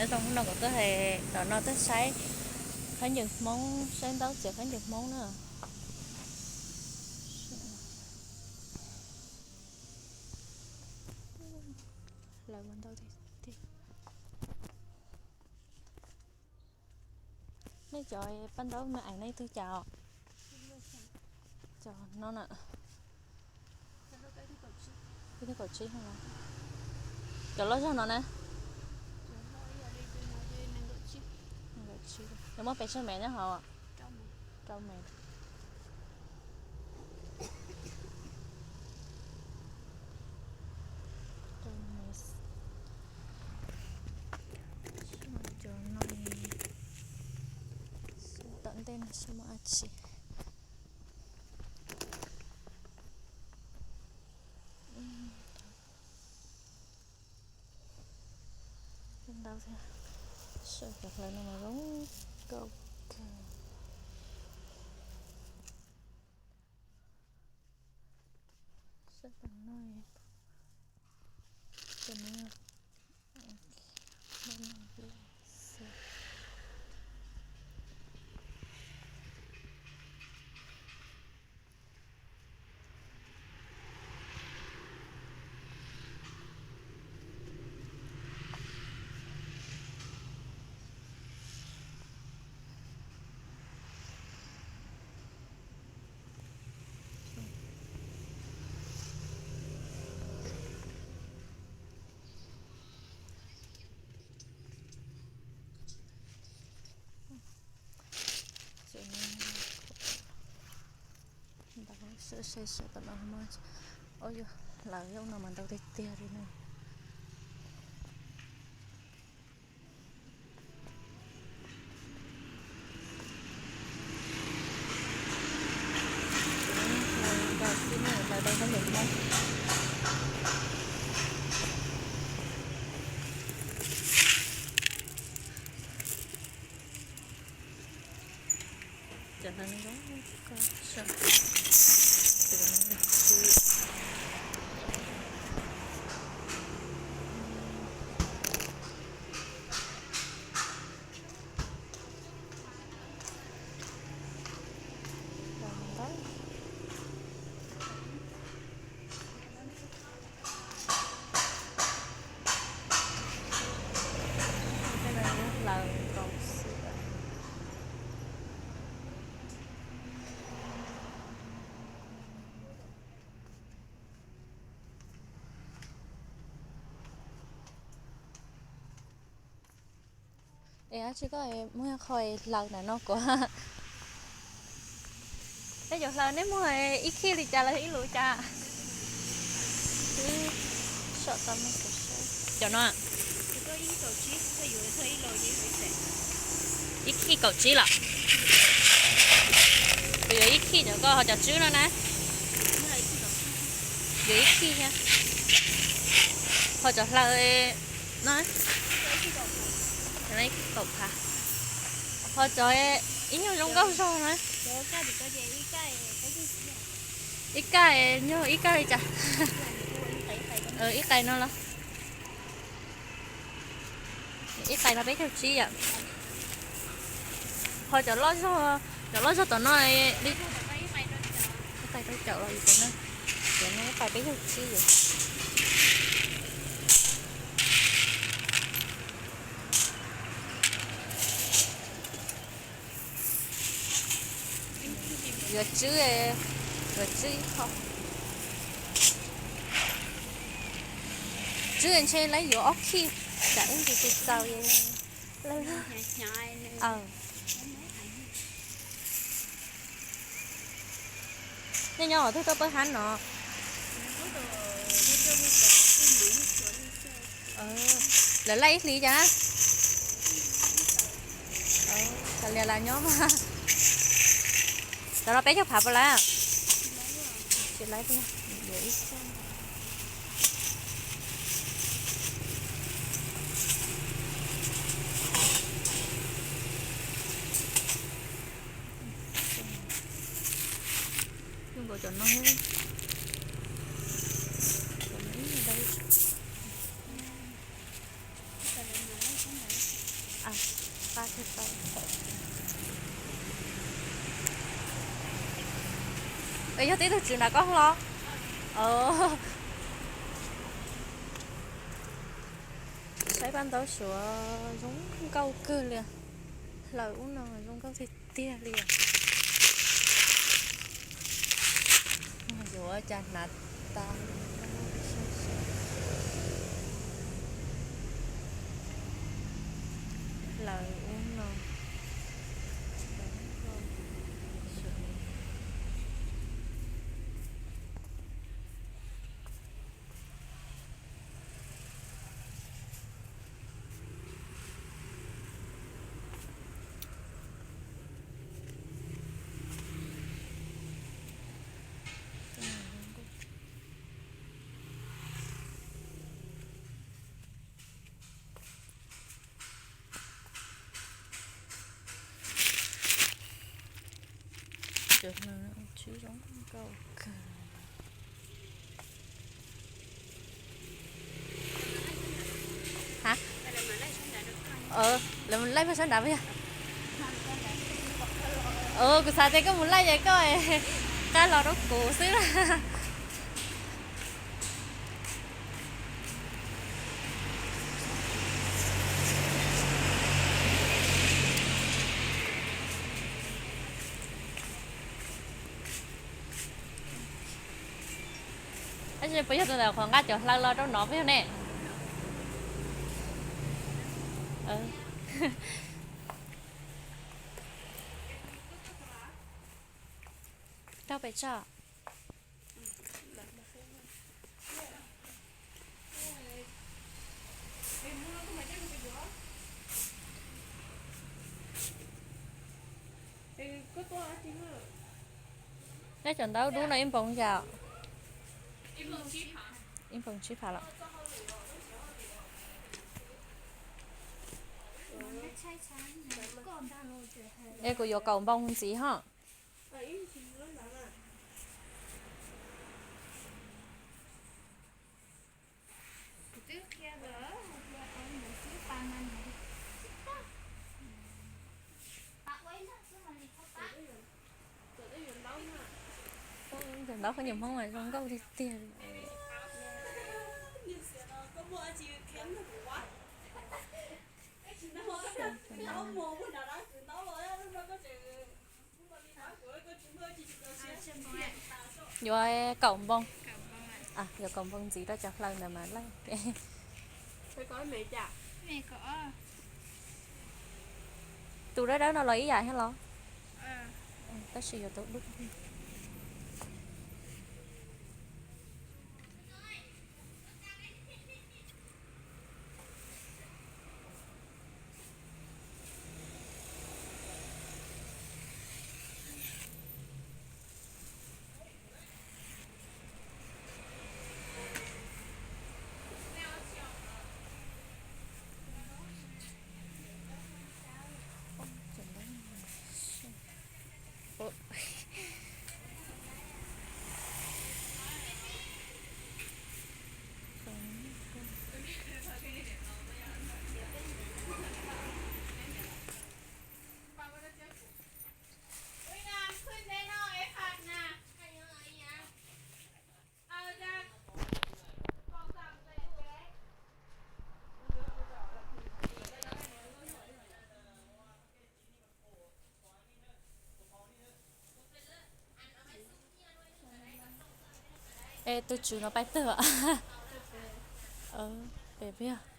Zoo no kom tuaj hais tom no tuaj saib khaub ncaws Hmoob, saib ntaub txiav khaub ncaws Hmoob na. Lawv mas ntau tiag tiag. Nej cov paj ntaub me eev no ib tug cas os? Cov no na. Ib tug kaum tsib no. Cov loj zog no na. Nws muaj pes tsawg mev nyob hauv? Rau mev. Cov no, tom ntej no seb muaj dab tsi. Ntau thiab. Saib cov hlaws no mas zoo nkauj kawg. Saib tom no, tom no. Ntau, saib saib tom no, ua yog hlaws zaub no mas ntau tiag tiag li na. Hlaws nkaus xwb. Es dab tsi koj muag qho hlaws ntawm no kuv? Nej cov hlaws nej muag ib khij li cas los ib lus cas? Cov no ib khij kaum tsib los? Kuv yuav ib khij cov ko, ho cov tswb no na? Yuav ib khij thiab. Ho cov hlaws no, ib khij kaum phav. Ho cov ib nyuag zoo nkauj zog na. Ib kaj nyuag ib kaj li cas? Ib qais no los? Ib qais no peb caug tsib yom. Ho cov loj zog, cov loj zog tom no li, ib qais rau caum los yus cov no, cov no ib qais peb caug tsib yom. Yuav tswb, yuav tswb ib qho. Tswb ntshe lawv yuav ob khij, tsam ib ntsis tsis txaus. Nej nyob qhov twg tuaj pawg hab no? Lawv laij ib hlis cas? Xav lias las nyob mas. Cov no peb caug phav puas lawm? Tsis lawm, ib txog. Zoo nkaus cov no, cov no ib yam dai. Qab thiaj tau. Es yog tib tug tswv nram koj los? Saib paj ntaub suav zoo nkauj kawg li. Hlaws ub no zoo nkauj tiag tiag li. Yuav cas hnav tas. Hlaws ub no. Cov hlaws no tswb zoo nkauj kawg. Ha, lawv mus laij pag sab nrad puas yog? Kuv xav tias koj mus laij ces koj qab los rau kuv xwb na. Tab sis puas yog tus ntawm qhov nqa cov hlaws los rau no puas yog ne? Rau pem tso. Neb cov ntaub dub no ib npoos cas? Ib npoos tsib phav los? Es kuv yuav kaum npoos ntxiv ho. Cov ntaub khaub ncaws Hmoob mas zoo nkauj tiag tiag li. Yuav kaum npoo, yuav kaum npoo ntxiv rau cov hlaws ntawd mas laij. Tus dawb dawb no los ib yam thiab los? Tab sis yuav tau dub. Es tus tswv no pais twg? Pem peb.